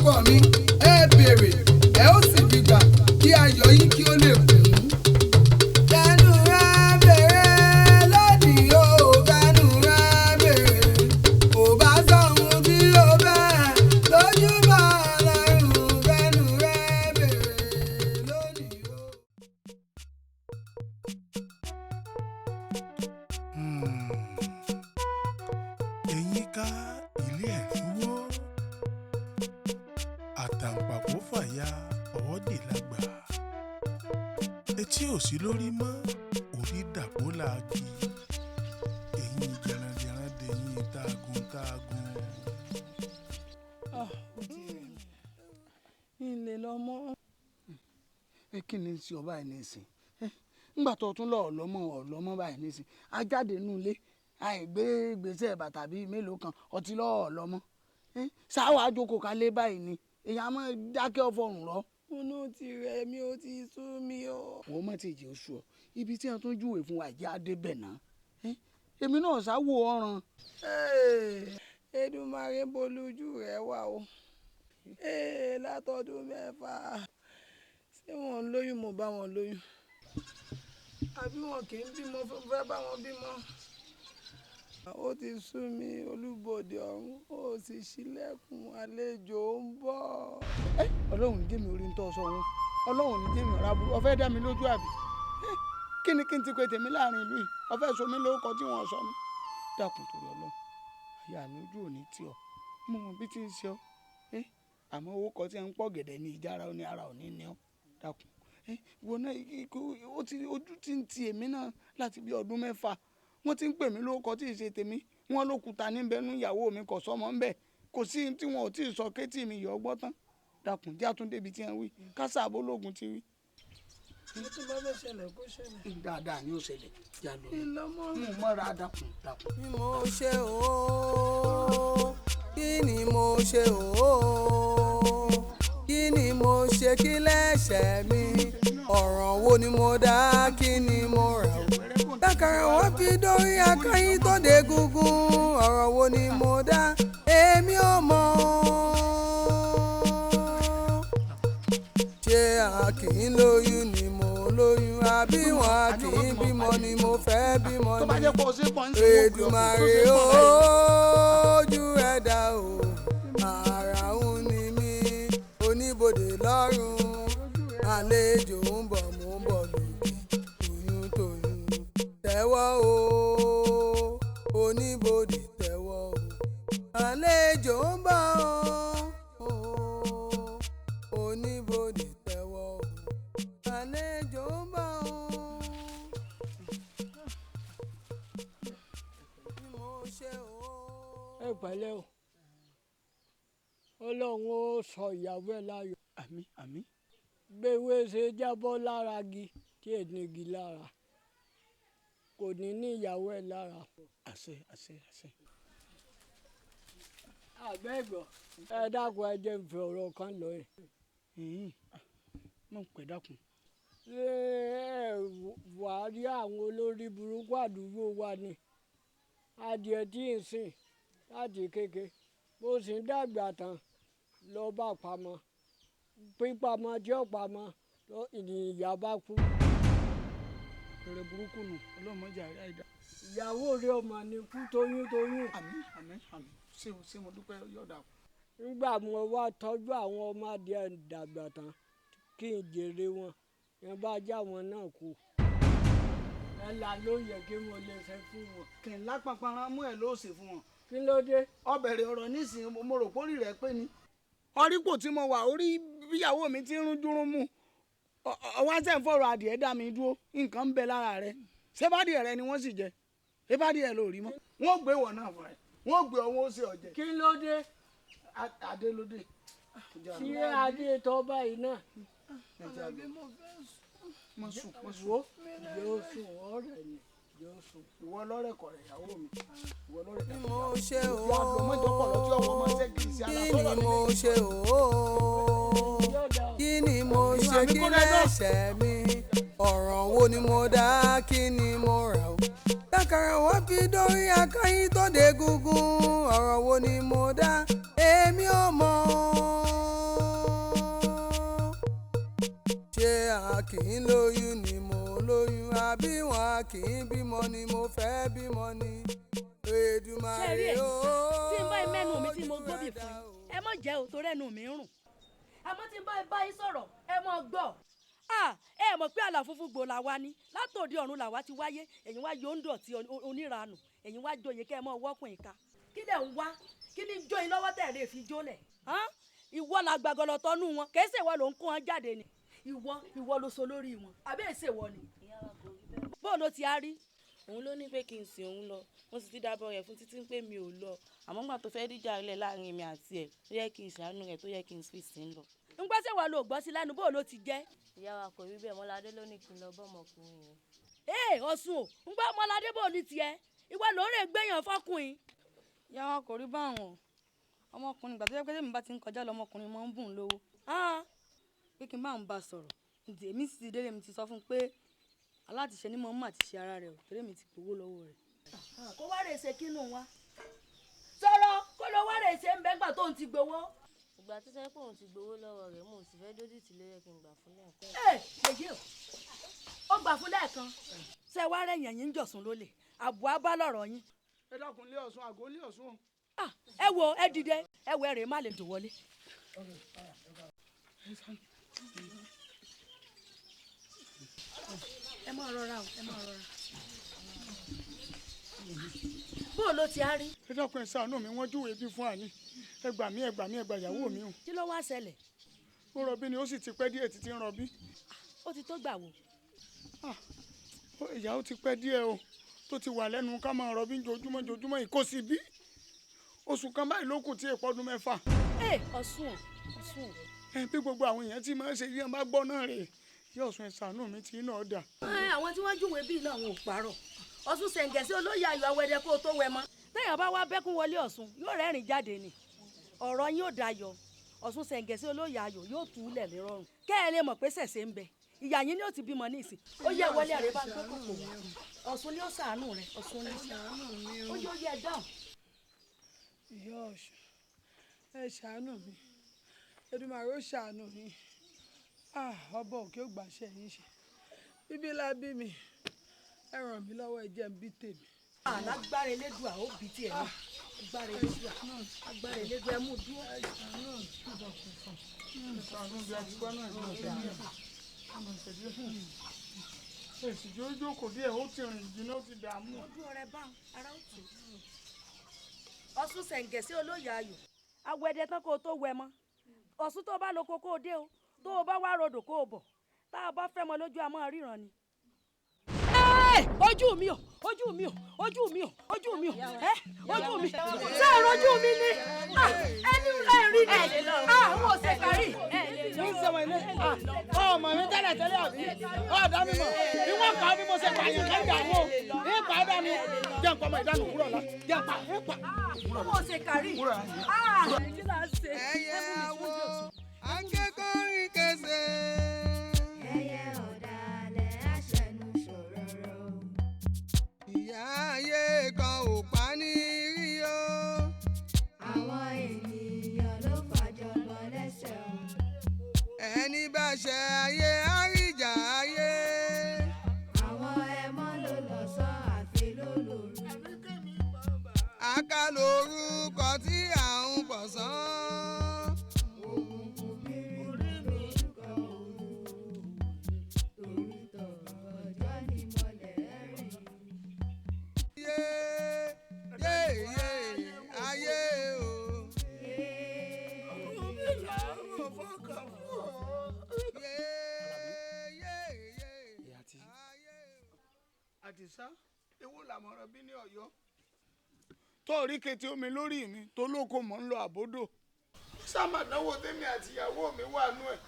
orúkọ mi, ẹ béèrè, ẹ ó sì rí gbà, kí ayọ̀ yín kí ó lè kún. Fẹnu rẹ béèrè lónìí o, fẹnu rẹ béèrè. Ò bá sọ ohun tí o fẹ́ lójúbà Ọlọ́run, fẹnu rẹ béèrè lónìí o. Eyín ká ilé ẹ̀ lúwọ́, àtàǹpàkò fàya, ọwọ́ dè lágbà, etí ò sí lórí mọ́, orí dàbó làági, eyín jẹranjẹran dẹyìn táagun táagun. Ah, ó ti rẹ̀ mí, n lè lọ mọ́. Ẹ kí ni sí ọ báyìí nísìn? Ńgbà tó tún lọ ọlọmọ ọlọmọ báyìí nísìn, ajáde nù ilé àìgbé gbèsè bàtà bíi mélòó kan, ọtí lọ ọlọmọ sáwà jókòó kalẹ̀ báyìí ni èèyàn máa dákẹ́ ọfọrùn rọ. Inú ti rẹ̀ mí, ó ti sú mi o. Wọ́n mọ̀ tí ì jẹ́ oṣù ọ ibi tí wọ́n tún júwèé fún wa ìjẹ́ adébẹ̀ náà. Èmi náà sáwò ọ̀ràn. Èdùmàrè bolójú rẹ̀ wà o. Látọdún 6 ṣé wọn ń lóyún, mo bá wọn lóyún, àbí wọn kì í bímọ, fẹ́ bá wọn bímọ. Ó ti sú mi, olúbodè ọ̀run ó sì ṣílẹ̀kùn, àlejò ń bọ̀. Ọlọ́run ní jẹ́mi orí ń tọ́ sọ wọn, Ọlọ́run ní jẹ́mi ọ̀rá burú, ó fẹ́ dá mi lójú àbí? Kí ni kí n ti pe tèmi láàrin ìlú yìí? Ó fẹ́ sọ mí lórúkọ tí wọ́n sọ mí. Dákun torí Ọlọ́run, àyà mi ojú ò ní tì ọ́, mo mọ̀ bí ti ń ṣe ọ́, àmọ́ owó kan tí ń pọ̀ gẹ̀dẹ̀ ní ìjára ó ní ara ò ní ní ọ́. Dákun, ìwọ náà ojú ti ń ti èmi náà láti bí ọdún 6. Wọ́n ti ń pè mí lórúkọ tí ì ṣe tèmi, wọ́n ló kúta níbẹ̀ nú ìyàwó mi kò sọmọ ń bẹ̀, kò sí tí wọn ò tí ì sọ kétí mi yọ̀ gbọ́ tán. Dákun, jẹ́ àtúndé ibi tí wọ́n wí, kásá abológun ti wí. Mo tún bá fẹ́ ṣẹlẹ̀ kó ṣẹlẹ̀. Dáadáa ni ó ṣẹlẹ̀, já lọ. Ìlọmọ. Mo mọ́ra, dákun dákun. Kí mo ṣe o? Kí ni mo ṣe o? Kí ni mo ṣe? Kí lẹ́ṣẹ̀ mi? Ọ̀ràn wo ni mo dá? Kí ni mo rà o? Dákàrà wọ́n fi dórí akáyín tó dé gúngún. Ọ̀ràn wo ni mo dá? Èmi ò mọ̀. Ṣé a kì í lóyún ni mo lóyún, àbí wọn a kì í bímọ ni mo fẹ́ bímọ Tó bá ni? jẹ́ pé o ṣe pọ̀ ń sìn, wọ́n pè ọ́, Èdùmàrè tó ṣe pọ̀ báyìí. ojú ẹ̀dá o, ara ń ni mí, oníbodè lọ́rùn, àlejò ń bọ̀, mò ń bọ̀ lòdì, toyún toyún tẹ́wọ́ o, oníbodè tẹ́wọ́ o, àlejò ń bọ̀ o, oníbodè tẹ́wọ́ o, àlejò ń bọ̀ o. Bí mo ṣe o. Ẹ pẹ̀lẹ́ o, Ọlọ́run ó sọ ìyàwó ẹ̀ láyọ̀. Àmín àmín. Gbéwé ṣe jábọ́ lára gi tí ènìgì lára, kò ní ní ìyàwó ẹ̀ lára. Àṣẹ àṣẹ àṣẹ. Àbẹ́gbọ̀, ẹ dákun, ẹ jẹ́ n fi ọ̀rọ̀ kan lọ ẹ̀. Mọ̀ pẹ́ dákun. Ṣé ẹ wà á rí àwọn olórí burúkú àdúgbò wa ni? Adìẹ tí ń sìn láti kéke, bó sì ń dàgbà tán lọ bá pamọ́, pípamọ́ tí ó pamọ́ ìyá bá kú. Ẹrẹ burúkú nù, ọlọ́mọdé àárẹ̀ àìdá. Ìyàwó rẹ̀ ọmọ ni kú toyún toyún. Àmín àmín àmín, ṣé mo dúpẹ́ yọ̀dà. Nígbà mo wá tọ́jú àwọn ọmọ adìẹ dàgbà tán kí n jèrè wọn, yẹn bá já wọn náà kú. Ẹ là ló yẹ kí mo lè ṣe fún wọn. Kì í lápapara mú ẹ ló ṣe fún wọn. Kí ló dé? Ọbẹ̀rẹ̀ ọ̀rọ̀ nísìnyí, mo rò pórí rẹ̀ pé ni. Orípò tí mo wà, orí bíyàwó mi ti ń rún dúrún mú. Ọwọ́ àṣẹ ń fọ̀rọ̀ adìẹ dá mi dúró, nǹkan ń bẹ lára rẹ̀. Ṣé bádìẹ rẹ ni wọ́n sì jẹ? Ṣé bádìẹ ló rí mọ́? Wọ́n gbé wọ̀ náà fún ẹ. Wọ́n gbé ọwọ́ ó sì ọ̀jẹ̀. Kí ló dé? Adé ló dé. Ṣé adé tọ́ báyìí náà? Àlàbí mo fẹ́ sùn. Mo sùn, mo sùn. Wo yóò sùn ọ̀rẹ́ ni yóò sùn. Ìwọ lọ́rẹ̀ kọ̀rẹ̀ ìyàwó mi. Ìwọ lọ́rẹ̀ Kí mo ṣe o? Ìyá àlọ́ mọ́jọ́ pọ̀ lọ́jọ́ ọwọ́ máa ń ṣe kìrì sí Kí ara ni mo ṣe o? Kí ni mo ṣe? Kí lẹ́ṣẹ̀ mi? Ọ̀ràn wo ni mo dá? Kí ni mo rà o? Dákàrà wọ́n fi dórí akáyín tó dé gúngún. Ọ̀ràn wo ni mo dá? Èmi ò mọ̀. Wọn kì í lóyún ni mo lóyún, àbí wọn kì í bímọ ni mo fẹ́ bímọ ni. Ṣé rí Èdùmàrè èyí ó tí n bá mẹ́nu mi tí mo gbóbì fún yín, ẹ mọ̀ jẹ́ o, torí ẹnu mi ń rùn. Àmọ́ tí n bá bá yín sọ̀rọ̀, ẹ mọ̀ gbọ́. Ẹ mọ̀ pé àlà funfun gbò làwa ni, látòdì ọ̀run làwa ti wáyé. Ẹ̀yin wá yóò ń dọ̀tí oníranù, ẹ̀yin wá joyè kẹ́ ẹ mọ̀ wọ́kùn ìka. Kí lẹ̀ ń wá? Kí ni jó yín lọ́wọ́ tẹ̀ lè fi jólẹ̀? Ìwọ la gbàgọlọ tọ́nú wọn, kì í ṣe ìwọ ló ń kó wọn jáde ni. Ìwọ ló so lórí wọn, àbí èsè wọ ni? Bó ló ti á rí? Òun ló ní pé kí n sìn òun lọ, mo sì ti dábọ̀ rẹ̀ fún títí pé mi ò lọ. Àmọ́ gbà tó fẹ́ díjà rẹ̀ láàrin mi àti ẹ̀, tó yẹ kí n ṣàánú rẹ̀, tó yẹ kí n fi sìn lọ. Ń gbọ́ sẹ́wọ̀n ló gbọ́ sí lẹ́nu, bó ló ti jẹ́? Ìyá wa, kò rí bẹ́ẹ̀. Mọ́ládé ló ní kí n lọ bọ́ ọmọkùnrin yẹn. Ee, Ọ̀ṣun o, ń gbọ́ Mọ́ládé, bò ní tiẹ̀? Ìwọ ló ń rè gbéyàn fọkùnrin. Ìyá wa, kò rí báwọn ọmọkùnrin. Ìgbà tó yẹ pé tèmi bá ti ń kọjá lọ, ọmọkùnrin máa ń bùn lówó pé kí n bá òun bá sọ̀rọ̀. Èmi sì ti délé, mi ti sọ fún un pé aláàtìṣe ni mo mọ̀ àti ṣe ara rẹ̀ o, torí èmi ti gbowó lọ́wọ́ rẹ̀. Kó wá rè ṣe kínú wa sọ̀rọ̀, kó ló wá rè ṣe ń bẹ́gbà tó ń ti gbowó. Ìgbà tó sẹ́ pé òun ti gbowó lọ́wọ́ rẹ̀, mo sì fẹ́ dójú tì, ló yẹ kí n gbà fún lẹ́ẹ̀kan. Ẹ èyí o, ó gbà fún lẹ́ẹ̀kan. Ṣé wàá rẹ̀ yẹn yín ń jọ̀sùn lólè àbọ̀ á bá lọ̀rọ̀ yín. Ẹ dákun, lé Ọ̀ṣun àgọ́, lé Ọ̀ṣun o. Ẹ wo, ẹ dìde, ẹ wo, ẹ rè má lè dùn wọlé. Ẹ máa rọra o, ẹ máa rọra. Bó o ló ti á rí? Ẹ dákun, ẹ ṣàánú mi. Wọ́n júwèé bí fún àní. Ẹ gbà mí, ẹ gbà mí, ẹ gbà ìyàwó mi o. Kí ló wá ṣẹlẹ̀? Ó rọbí ni, ó sì ti pẹ́ díẹ̀ títí ń rọbí. Ó ti tó gbà wò? Ìyàwó ti pẹ́ díẹ̀ o tó ti wà lẹ́nu ká máa rọbí jojúmọ́ jojúmọ́ yìí, kò sì bí oṣù kan báyìí ló kù tí èèpọ̀ ọdún 6. Ẹ Ọ̀ṣun o, Ọ̀ṣun o. Ẹ bí gbogbo àwọn èèyàn tí máa ń ṣe yíyan bá gbọ́ náà rèé. Yóò Ọ̀ṣun, ẹ ṣàánú mi, tí iná ọ̀dà. Àwọn tí wọ́n júwèé bíi náà, wọn ò parọ́. Ọ̀ṣun ṣẹ̀ǹgẹ̀sí olóyè ayọ̀ awẹ́dẹ kó o tó wẹ mọ́. Téèyàn bá wá bẹ́kún wọlé Ọ̀ṣun, yóò rẹ́rìn jáde ni, ọ̀rọ̀ yín ò dayọ̀. Ọ̀ṣun ṣẹ̀ǹgẹ̀sí olóyè ayọ̀ yóò tú lẹ̀ nírọ̀rùn. Kẹ́ ẹ lè mọ̀ pé ṣẹ̀ṣẹ̀ ń bẹ, ìyá yín ni ó ti bímọ ní ìsìn. Ó yẹ wọlé rẹ bá ń pẹ́ kòkò wá. Ọ̀ṣun ni ó ṣàánú rẹ, Ọ̀ṣun ni ó yóò yẹ dáhùn. Ìyá Ọ̀ṣun, ẹ ṣàánú mi. Èdùmàrè ó ṣàánú mi. Ọba òkè ó gbàṣẹ yín ṣe. Bíbí la bí mi, ẹ ràn mí lọ́wọ́, ẹ jẹ́ n bí tèmi. Alágbára Elédùà ó bí tiẹ̀ náà. Agbára Elédùà, agbára Elédùà, ẹ mú dúró. Èsì tí ó jókòó díẹ̀, ó ti rìn jìnnà, ó ti dààmú. Ojú ọrẹ bá ara ó tù. Ọ̀ṣun ṣẹ̀ǹgẹ̀sí olóyè ayọ̀, awẹ́dẹ tán kó o tó wẹ mọ́. Ọ̀ṣun, tó bá lóko kó o dé o, tó o bá wá rodò kó o bọ̀. Tá a bá fẹ́ mọ lójú, a máa ríran ni. Ojú mi o, ojú mi o, ojú mi o, ojú mi o, ẹ ojú mi. Ṣé ẹ rojú mi ni? Ẹni ẹ rí ni àwọn ò ṣe kárí. Ní sẹ́wọ̀n ilé ọmọ mi tẹ́lẹ̀ tẹ́lẹ̀, àbí ọ̀dà mi mọ̀ bí wọ́n pa bí mo ṣe pààyàn kan dààmú o, ní pa á dànù, jẹ́ nǹkan ọmọ ìdánù kúrò lá, jẹ́ pa ní pa. Àwọn ò ṣe kárí. Kí là ń ṣe? Ẹyẹ àwọ̀ akẹ́kọ̀ọ́ kẹsẹ̀. Ẹyẹ ọ̀dàlẹ̀ aṣẹ́nu ṣòróró. Ìyá ayé kan ò pa ní rí o. Àwọn ènìyàn ló fàjọgbọ́n lẹ́sẹ̀ o. Ẹni bá ṣe ayé àríjà ayé. Àwọn ẹmọ́ ló lọ sọ àfi lólòrú. Àká lorúkọ tí à ń pọ̀ sán. Òkùnkùn bírí lórúkọ òru. Torí tọ̀rọ̀ ọjọ́ ni mọ́lẹ̀ rìn. Yé yé yé ayé o. Yé yé yé ayé o. Àdìsá, ewu làmọ̀ràn bí ní Ọ̀yọ́ tó rí kété omi lórí mi tó lóko mọ̀ ń lọ àbódò sàmàdánwò tèmi àtìyàwó mi wà nú ẹ̀.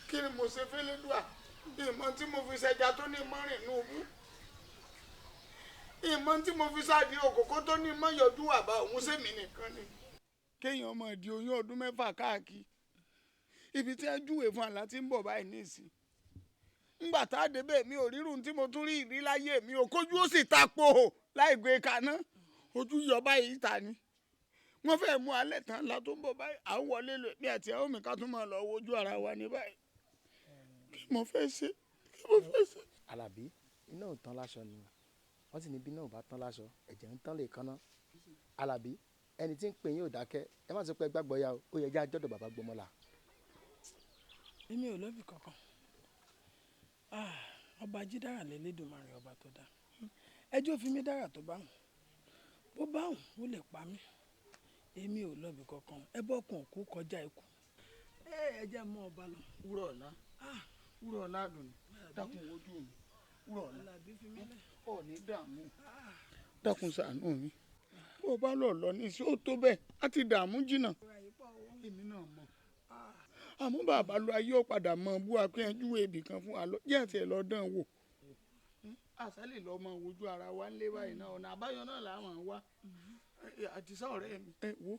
Kí ni mo ṣe fẹ́lẹ́dùà? Ìmọ̀ tí mo fi ṣẹja tó ní mọ́rìn nù bú, ìmọ̀ tí mo fi ṣáàdì òkòkò tó ní mọ́ yọjú àbá òun, sèmi nìkan ni. Kéèyàn máa di oyún ọdún 6 káàkiri, ibi tí ẹ júwèé fún àlá tí ń bọ̀ báyìí nísìn, ńgbà tá a débẹ̀, mi ò rírun tí mo tún rí ìrí láyé mi ò kójú, ó sì tapo láì gbé kaná, ojú yọ báyìí ta ni wọ́n fẹ́ mú alẹ́ tán la tó ń bọ̀ báyìí. À ń wọlé lọ, mi àti àwọn mi ká tún máa lọ wojú ara wa ní báyìí. Kí mo fẹ́ ṣe, kí mo fẹ́ ṣe. Àlàbí, iná ò tán láṣọ ni wọ́n sì ní bí iná ò bá tán láṣọ, ẹ̀jẹ̀ ń tán lè kanná. Àlàbí, ẹni tí ń pè yín ò dákẹ́, ẹ má sọ pé gbàgbọ́ ya o, ó yẹ jẹ́ àjọ́dọ̀ bàbá Gbọmọlà. Èmi ò lọ́bì kankan. Ọba jídára lẹ́lẹ́dùnmarè ọba tó dá. Ẹjọ́ fi mí dára tó bá wùn, bó bá wùn ó lè pa mí. Èmi ò lọ́bì kankan, ẹ bọ́kùn òkú kọjá ikú. Ẹ jẹ́ mọ́ ọba lọ. Wúrọ̀ ọ̀la, wúrọ̀ ọ̀la dùn ní, dákun wojú mi, wúrọ̀ ọ̀la, ọ̀ ní dààmú. Dákun ṣàánú mi, bó o bá lọ lọ ní sí ó tó bẹ́ẹ̀, á ti dààmú jìnnà. Èmi náà mọ̀, àmọ́ bàbá lọ ayé ó padà mọ bú akíyanjú ebì kan fún wa lọ, jẹ́ àti ẹ̀ lọ dán wò. Àṣà lè lọ mọ wojú ara wa ń lé báyìí náà, ọ̀nà àbáyọ náà làwọn wá. Àdìsá ọ̀rẹ́ mi, ẹ wo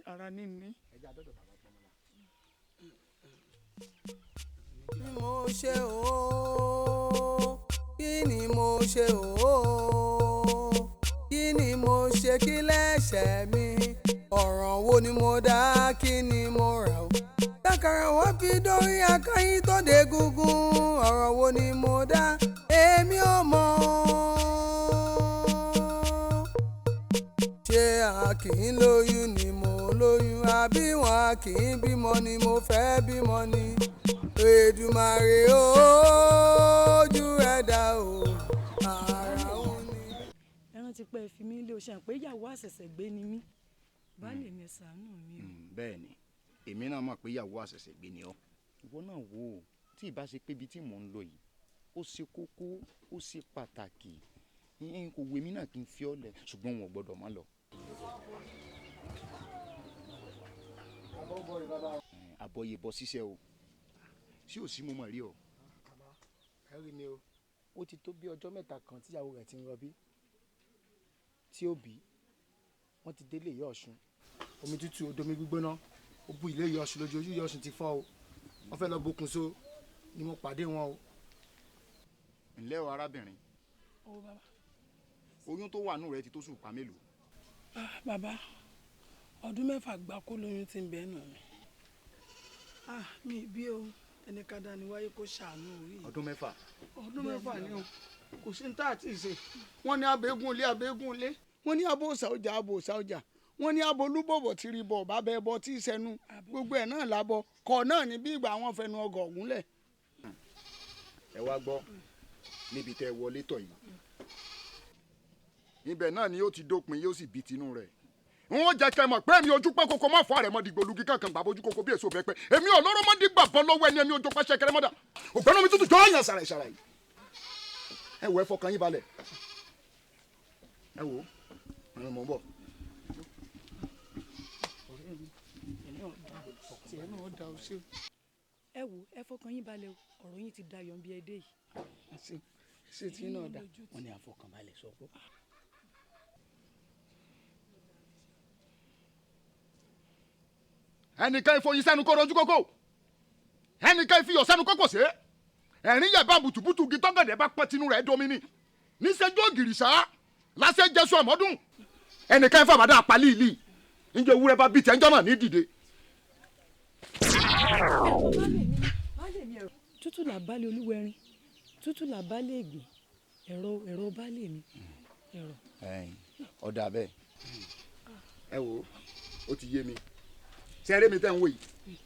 ara níní. Ẹ jẹ́ àjọ́dọ̀ bàbá Gbọmọlà. Kí mo ṣe ooo, kí ni mo ṣe ooo, kí ni mo ṣe, kí lẹ́ṣẹ̀ mi, ọ̀ràn wo ni mo dá, kí ni mo rà o. Tákàrà wọ́n fi dórí akáyín tó dé gúngún, ọ̀ràn wo ni mo dá, èmi ò mọ̀. Ṣé a kì í lóyún ni mo lóyún, àbí wọn a kì í bímọ ni mo fẹ́ bímọ ni? Èdùmàrè ojú ẹ̀dá o, ara òun ni. Ẹ rántí pé ẹ fi mí lé o, ṣe pé ìyàwó àṣẹ̀ṣẹ̀ gbé ni mí, baálé mi, ẹ ṣàánú mi o. Bẹ́ẹ̀ ni, èmi náà mọ̀ pé ìyàwó àṣẹ̀ṣẹ̀ gbé ni ọ́. Ìwọ náà wò ó, tí ìbá ṣe pé ibi tí mò ń lọ yìí ó ṣe kókó, ó ṣe pàtàkì, n kò wé mi náà kí n fi ọ́ lẹ̀, ṣùgbọ́n wọn ò gbọ́dọ̀ má lọ. Àbọ̀yè bọ̀ ṣiṣẹ́ o, sí ò sí mo mọ̀ rí ọ. Bàbá, ẹ rí mi o, ó ti tó bí ọjọ́ mẹ́ta kan tíyàwó rẹ̀ ti ń rọbí tí ó bí, wọ́n ti délé ìyá Ọ̀ṣun. Omi tútù, odomi gbígbóná, ó bu ilé ìyá Ọ̀ṣun lójú, ojú ìyá Ọ̀ṣun ti fọ́ o, wọ́n fẹ́ lọ bokùn so ni mo pàdé wọn o. Ǹlẹ́ o arábìnrin, Ó bàbá. Oyún tó wà nù rẹ ti tó sùn pa mélòó? Bàbá, ọdún mẹ́fà gbáko lóyún ti ń bẹ́ẹ̀ nù mí. Mi bí o, ẹni ká dání wáyé kó ṣàánú orí. Ọdún mẹ́fà. Ọdún mẹ́fà ni o, kò sí ní tá àti ìṣe. Wọ́n ní abẹ́gùn ilé, abẹ́gùn ilé, wọ́n ní abo òòṣà ọjà, abo òòṣà ọjà, wọ́n ní abo olúbọ̀bọ̀ tí rí bọ̀ bá bẹ́ẹ̀ bọ́ tí ì sẹ́nu, gbogbo ẹ̀ náà lábọ̀ kọ̀ náà ní bí ìgbà wọn fẹnu ọgọ̀ ògúnlẹ̀. Ẹ wá gbọ́, níbi tẹ́ ẹ wọlé tọ̀ yìí, ibẹ̀ náà ni yóò ti dópin, yóò sì bí tinú rẹ̀. N ó jẹ́ kẹ́ mọ̀ pé èmi ojú pẹ́ koko má fọ́ àrẹ̀ mọ́ dìgbò lugi kankan gbà bójú koko bí èso bẹ́ẹ̀ pẹ́. Èmi ọlọ́rọ̀ mọ́ dìgbà bọ́ lọ́wọ́ ẹni, èmi ojú pẹ́ ṣẹkẹrẹ mọ́dà. Ògbẹ́nu mi tútù jọ́ yàn sàrà ìsàrà yìí. Ẹ wò, ẹ fọkàn yín balẹ̀. Ẹ wò, ẹ mọ̀ ń bọ̀. Ọ̀rẹ́ mi, èmi ò dá tiẹ̀ náà dá o sí. Ẹ wò, ẹ fọkàn yín balẹ̀ o, ọ̀rọ̀ yín ti dayọ̀ bí ẹ dé yìí. Ṣé ṣé tí náà dá? Wọ́n ní àfọkànbalẹ̀ sọ pé. Ẹnìkan ìfọyín sẹ́nu kó rojú kókó, ẹnìkan ìfiyọ̀ sẹ́nu kókò sí, ẹ̀rín yẹ̀ bá bùtùbùtù gi tọ́gẹ̀dẹ̀ bá pẹ́ tinú rẹ̀ domi ni níṣẹ́jú ògìrì sá lásẹ̀ jésù ọmọdún, ẹnìkan ìfàbàdà àpálí ìlì níjẹ́ ewúrẹ́ bá bí tẹ́ńjọ́ náà ní dìde. Tútù là bá lé olúwẹ̀rin, tútù là bá lé ìgbín, ẹ̀rọ ẹ̀rọ bá lé mi, ẹ̀rọ. Ọ̀dà bẹ́ẹ̀, ẹ wò ó ti yé mi, ṣe eré mi tẹ́ ń wò yìí,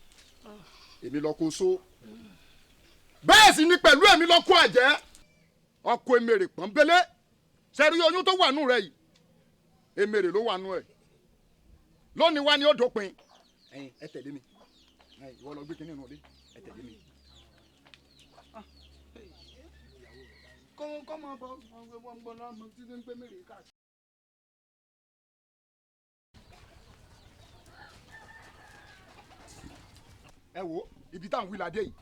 èmi lọ kó so bẹ́ẹ̀ sì ni pẹ̀lú èmi lọ kó àjẹ́ ọkọ emèrè pọ́nbélé. Ṣe rí oyún tó wà nù rẹ yìí, emèrè ló wà nù ẹ lónìí wá ni ó dópin. Ẹ̀yin ẹ tẹ̀lé mi, ìwọ lọ gbé kinní nù ọdẹ, ẹ tẹ̀lé mi. Kọ́ mọ bọ́ wọ́n gbọ́ lọ́mọ títí ń pé mèrè káàkiri. Ẹ wo ibi tá à ń wí ládé yìí.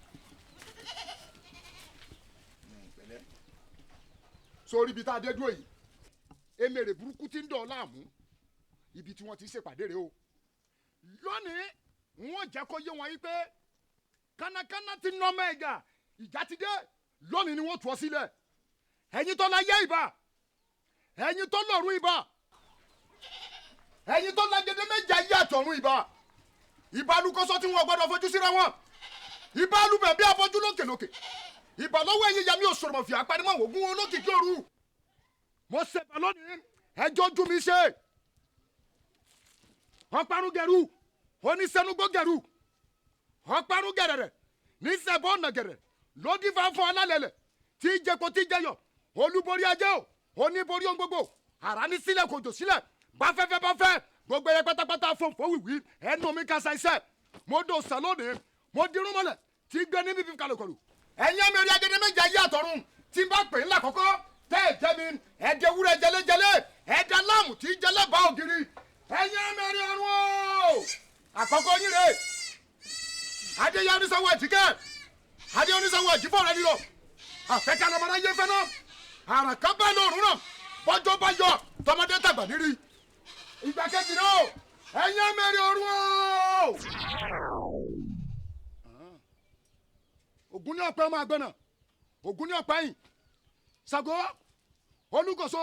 Sórí ibi tá a dé dúró yìí, emèrè burúkú ti ń dọ̀ láàmú, ibi tí wọ́n ti ń ṣèpàdé rèé o. Lónìí wọ́n jẹ́ kó yé wọn yìí pé kánákáná ti nà ọmọ ẹ̀gà, ìjà ti dé, lónìí ni wọ́n tú ọ sílẹ̀. Ẹ̀yin tó láyé ìbà, ẹ̀yin tó lọ́run ìbà, ẹ̀yin tó lágede méje ayé àtọ̀run ìbà, ìbálùkọ́sọ tí wọ́n gbọ́dọ̀ fojú síra wọn. Ìbà alúbẹ̀ bí afọ́jú lókèlókè. Ìbà lọ́wọ́ ẹ̀yẹ yami òṣòròmọ̀fì apanimọ̀ ògún olókìkí òru. Mo ṣe bà lónìí, ẹjọ́ ojú mi ṣe. Ọ̀parun gẹ̀rú, oníṣẹ́nugbó gẹ̀rú. Ọ̀parun gẹ̀rẹ̀rẹ̀, níṣẹ́bọ̀ ọ̀nà gẹ̀rẹ̀, lódìfà fún alálẹ̀lẹ̀, tí í jẹpo tí í jẹyọ̀, olúborí ajé o, oníborí ohun gbogbo, àrá ní sílẹ̀ kò jò sílẹ̀, bá fẹ́fẹ́ bá fẹ́, gbogbo ẹyẹ pátápátá fòǹfò wìwì, ẹnu mi kásá iṣẹ́, mo dò sàn lónìí, mo dirún mọ́lẹ̀, tí gbé ní bíbí kalòkòlò. Ẹ̀yin amẹ́rí agẹdẹ méje ayé àtọ̀run, tí n bá pè ńlá kọ́kọ́, tẹ́ ẹ̀ jẹ́ mi, ẹ̀dẹ̀ wúrẹ́ jẹlẹ́jẹlẹ́, ẹ̀dẹ̀ láàmù tí jẹlẹ́ bá ògiri, ẹ̀yin amẹ́rí ọ̀run o. Àkọ́kọ́ yín rèé, adéyẹ oníṣòwò àjíkẹ́, adéyẹ oníṣòwò àjífọ̀ rẹ nílò, àfẹ́kẹ́ lọ́mọdé yé fẹ́ náà, àràkán bẹ́ẹ̀ lóòrùn náà, bọ́jọ́ bá yọ, tọmọdé tàgbà nírí. Ìgbà kejì náà, ẹ̀yin amẹ́rí ọ̀run o. Ògún ní ọ̀pẹ ọmọ àgbọ̀nà, Ògún ní ọ̀pẹ yìí, Ṣàngó, Olúkòso,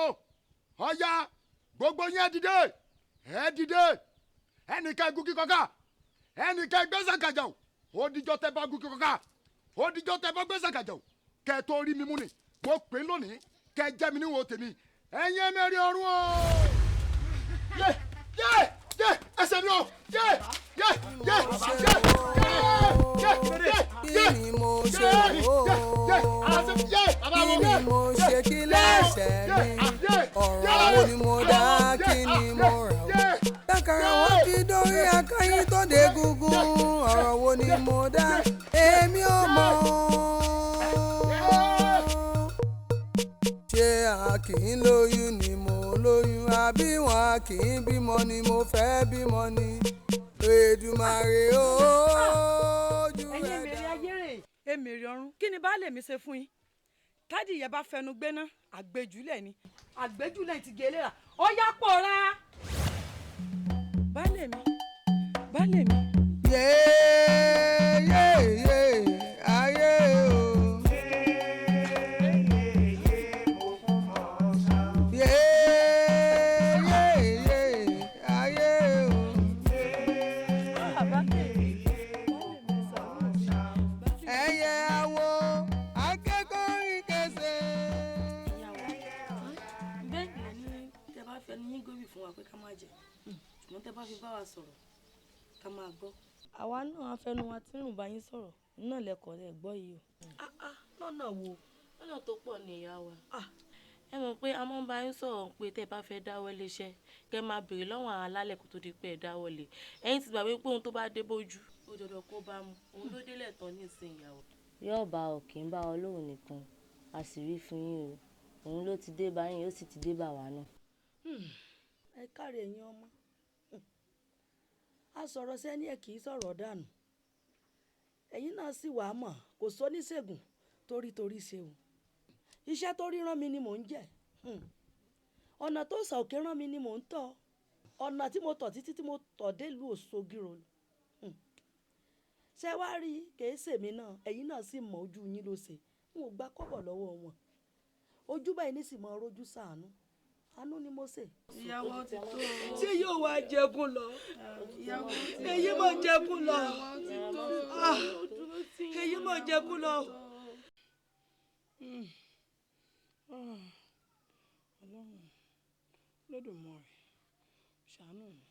Ọya, gbogbo yín ẹ dìde, ẹ dìde, ẹnìkan egun kíkọ́ká, ẹnìkan gbẹ́sẹ̀ kàjà o, ó dijọ́ tẹ bá gun kíkọ́ká, ó dijọ́ tẹ bá gbẹ́sẹ̀ kàjà o, kẹ́ ẹ tó rí mi mú ni, mo pè é lónìí, kẹ́ ẹ jẹ́ mi níwò tèmi, ẹ̀yin ẹ̀mẹ́rin ọ̀run o. Yé yé yé ẹsẹ̀ mi o, yé yé yé yé yé yé Kí ni mo ṣe o? Kí ni mo ṣe kí lẹ́sẹ̀ mi? Ọ̀rọ̀ wo ni mo dá? Kí ni mo rà o? Dákàrà wọn ti dórí akáyín tó dé gúngún. Ọ̀rọ̀ wo ni mo dá? Èmi ò mọ̀. Ṣé a kì í lóyún ni mo lóyún? Àbí wọn a kì í bímọ ni mo fẹ́ bímọ ni? Èdùmàrè ojú Ẹ̀yin èmèrè ayérè, èmèrè ọ̀run, kí ni baálé mi ṣe fún yín? Tádìyẹ bá fẹnu gbéná, àgbéjúlẹ̀ ni, àgbéjúlẹ̀ ti gé léra, ó yá pòórá. Baálé mi, baálé mi. Yé yé yé ayé o. Yé yé yé ayé o. Ẹyẹ awo akẹ́kọ̀ọ́ ìkẹsẹ̀. Bẹ́ẹ̀ ni tẹ bá fẹ́ ní gómìn fún wa pé ká má jẹ, ṣùgbọ́n tẹ bá fi bá wa sọ̀rọ̀ ká máa gbọ́. Àwa náà á fẹnu wa tí rùn bá yín sọ̀rọ̀ náà lẹ́kọ̀ọ́ rẹ̀ gbọ́ yìí o. Lọ́nà wo? Lọ́nà tó pọ̀ ni ìyá wa. Ẹ mọ̀ pé a máa ń bá yín sọ̀rọ̀ pé tẹ́ ẹ bá fẹ́ dáwọ́ lé iṣẹ́ kẹ́ máa béèrè lọ́wọ́ àwọn alálẹ̀ kó tó di pé ẹ dáwọ́ lé. Ẹ̀yin ti gbàgbé pé ohun tó bá dé bójú ó dandan kó bá mu, òun ló délẹ̀ tán ní ìsìn ìyàwó. Yóò bá ọ kì í bá ọ lóhùn nìkan, a sì wí fún yín o, òun ló ti dé bá yín, ó sì ti dé bá wa náà. Ẹ káre ẹ̀yin ọmọ, a sọ̀rọ̀ sẹ́ni ẹ̀ kì í sọ̀rọ̀ dànù, ẹ̀yin náà sì wàá mọ̀ kò sóníṣègùn torítorí ṣe o. Iṣẹ́ tó ríran mi ni mò ń jẹ́, ọ̀nà tó sà òkè rán mi ni mò ń tọ̀, ọ̀nà tí mo tọ̀ títí tí mo tọ̀ délùú Òṣogìrò. Ṣé wàá rí kèé sèmi náà, ẹ̀yin náà sì mọ̀ ojú yín ló ṣe, n ò gba kọ́bọ̀ lọ́wọ́ wọn, ojú báyìí ní sì mọ rojú sàánú, àánú ni mo ṣe. Ìyàwó ti tó. Ṣé yóò wá jẹkún lọ? Èyí mọ̀ jẹkún lọ. Èyí mọ̀ jẹkún lọ. Ọlọ́run Olódùmarè ṣàánú mi.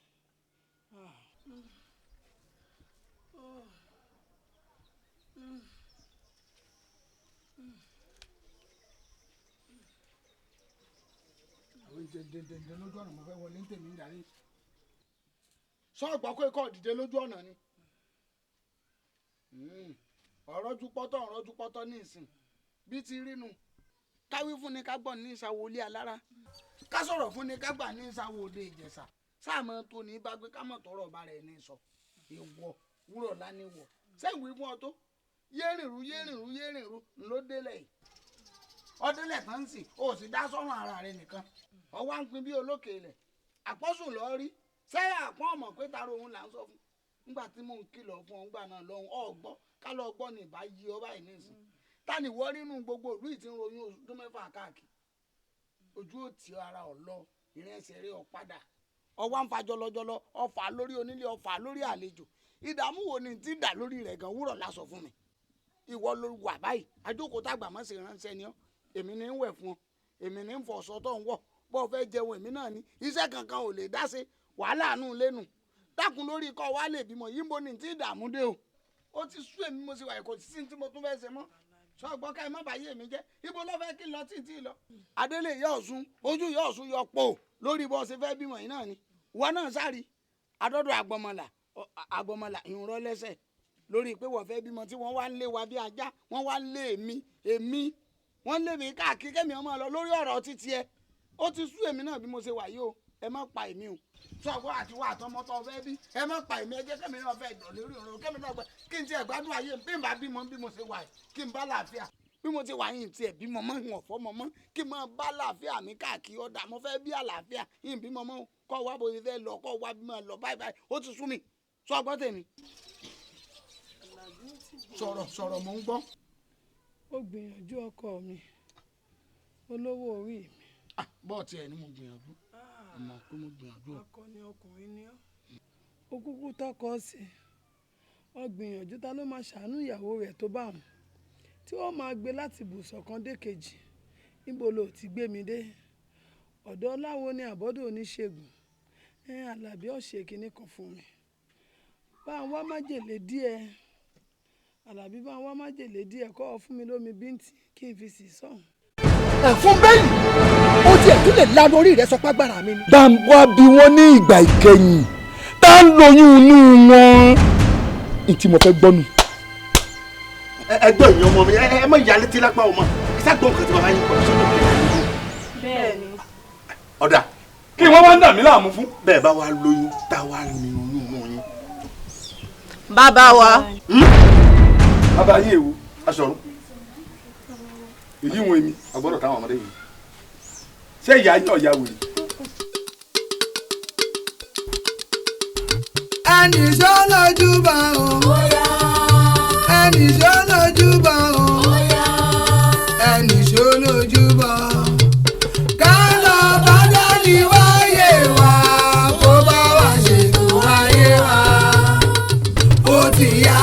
Àwọn dèndèndèndè lójú ọ̀nà mo fẹ́ wọlé ń tèmi ń darí. Sọ́ọ̀gbọ́ pé kọ́ dìde lójú ọ̀nà ni. Ọ̀rọ̀ ju pọ́tọ́, ọ̀rọ̀ ju pọ́tọ́ ní ìsìn bí ti rínu. Káwí fún ni ká gbọ́ ní ìsàwọ̀ ilé alára, ká sọ̀rọ̀ fún ni ká gbà ní ìsàwọ̀ òde Ìjẹ̀ṣà. Sáàmù tó ní bá gbé ká mọ̀ tọrọ ọba rẹ̀ ní sọ. Ìwọ wúrọ̀ láníwọ̀ sẹ́wìí fún ọ tó yérìnrú yérìnrú yérìnrú ló délẹ̀ yìí. Ọdúnlẹ̀ kan ń sìn, ó sì dá sọ́run ara rẹ̀ nìkan. Ọwọ́ à ń pin bí olókè ilẹ̀. Àpọ́sùn lọ rí sẹ́yà àpọ́n ọmọ pé taro òun là ń sọ fún. Nígbà tí mò ń kìlọ̀ fún ọ ńgbà náà lọ́hùn, ọ̀gbọ́ ká lọ gbọ́ ní ìbá yí ọ báyìí nísìn. Ta ni wọ́n rínú gbogbo ìlú yìí tí ń ròyìn ọdún mẹ́fà káàkiri? Ojú ò tí ara ọ̀ lọ, ìrìn ẹsẹ̀ rẹ̀ ọ̀ padà. Ọwọ́ à ń fa jọlọjọlọ, ọfà lórí onílé, ọfà lórí àlejò. Ìdààmú wo ni ti dà lórí rẹ̀ gan wúrọ̀ lásọ fún mi? Ìwọ ló wà báyìí, àjókòó tàgbà mọ́ sí ránṣẹ́ ni ọ́. Èmi ní ń wẹ̀ fún ọ, èmi ní ń fọṣọ tó ń wọ̀, bó o fẹ́ jẹun èmi náà ni. Iṣẹ́ kankan ò lè dá ṣe, wàhálà àánú lẹ́nu. Dákun lórí ikọ̀ wa lè bímọ yìí, mo ní tí ìdààmú dé o. Ó ti sú èmi, mo sì wà kò sí tí mo tún fẹ́ ṣe mọ́. Sọ gbọ́ ká ẹ má bàyé mi jẹ́. Ibo ló fẹ́ kí n lọ tí tí lọ. Adélé ìyá Ọ̀ṣun, ojú ìyá Ọ̀ṣun yọ pò lórí bó ṣe fẹ́ bímọ yìí náà ni. Ìwọ náà sáré adọ́dọ̀ àgbọ̀mọ̀là àgbọ̀mọ̀là ìrànlọ́ lẹ́sẹ̀ lórí pé wọ́n fẹ́ bímọ tí wọ́n wá ń lé wa bí ajá, wọ́n wá ń lé èmi èmi wọ́n ń lé mi káàkiri kẹ́mi ọmọ lọ lórí ọ̀rọ̀ títí ẹ. Ó ti sú èmi náà bí mo ṣe wà yìí o. Ẹ má pa èmi o. Sọ̀gbọ́n àti wà àtọmọ tó fẹ́ bí, ẹ má pa èmi, ẹ jẹ́ kẹ́mi náà fẹ́ dọ̀ lórí ọ̀rọ̀ kẹ́mi náà gbẹ kí n tiẹ̀ gbádùn ayé mi. Bí n bá bímọ bí mo ṣe wà yìí, kí n bá làáfíà bí mo ti wà yìí, tiẹ̀ bímọ mọ́ ìwọ̀n fọ́mọ mọ́, kí n máa bá làáfíà mi káàkiri. Ọ̀dà mo fẹ́ bí àlàáfíà yìí bímọ mọ́, kọ́ wá bó ṣe fẹ́ lọ, kọ́ wá bímọ lọ báyìí báyìí. Ó ti sú mi. Sọ̀gbọ́n tèmi. Sọ̀rọ̀ sọ̀rọ̀ mò ń gbọ́. Ó gbìyànjú ọkọ mi, olówó orí mi. Bọ́ọ̀ tiẹ̀ ni mo gbìyànjú, mo pé mo gbìyànjú. Akọni ọkùnrin ni ọ́, ó kúkú tọkọ sí i. Ó gbìyànjú, ta ló máa ṣàánú ìyàwó rẹ̀ tó bá wọn tí wọ́n máa gbé láti ibùsọ̀ kan dé kejì? Níbo lo ti gbé mi dé? Ọ̀dọ̀ láwo ni àbọ́dọ̀ oníṣègùn? Ẹ Àlàbí ọ̀ṣẹ́ kínní kan fún mi, bá ń wá májèlé díẹ̀. Àlàbí, bá ń wá májèlé díẹ̀, kọ́ ọ fún mi lómi bíntì kí n fi sì sọ̀hún. Ẹ̀fún bẹ́ẹ̀lì ó tiẹ̀ tún lè lanu orí rẹ̀ sọ pàgbára mi ni. Báńbá bí wọ́n ní ìgbà ìkẹyìn tá ń lóyún inú wọn ní tí mo fẹ́ gbọ́ nù. Ẹ gbọ́ ìyẹn ọmọ mi, ẹ mọ ìyá létí lápá ọmọ ẹ sá gbọ́ nǹkan tí bàbá yín kọ sọ́dọ̀ mi. Bẹ́ẹ̀ni. Ọ̀dà kí wọ́n wá ń dà mí láàmú fún. Bẹ́ẹ̀ bá wa lóyún tá a wá ní oyún inú yín. Bàbá wa. Bàbá yín èwo? Aṣọ̀run. Èyí wọn èmi. Ọgbọ́dọ̀ táwọn ọmọdé yìí. Ṣé ìyá yín ọ̀yà wèrè? Ẹnì ṣó lójú bá o. Ẹnì ṣó lójú bá o. Ẹnì ṣó lójú bá o. Ká lọ bá dání wáyé wa, kó bá wa ṣètò ayé wa. Ó ti yá.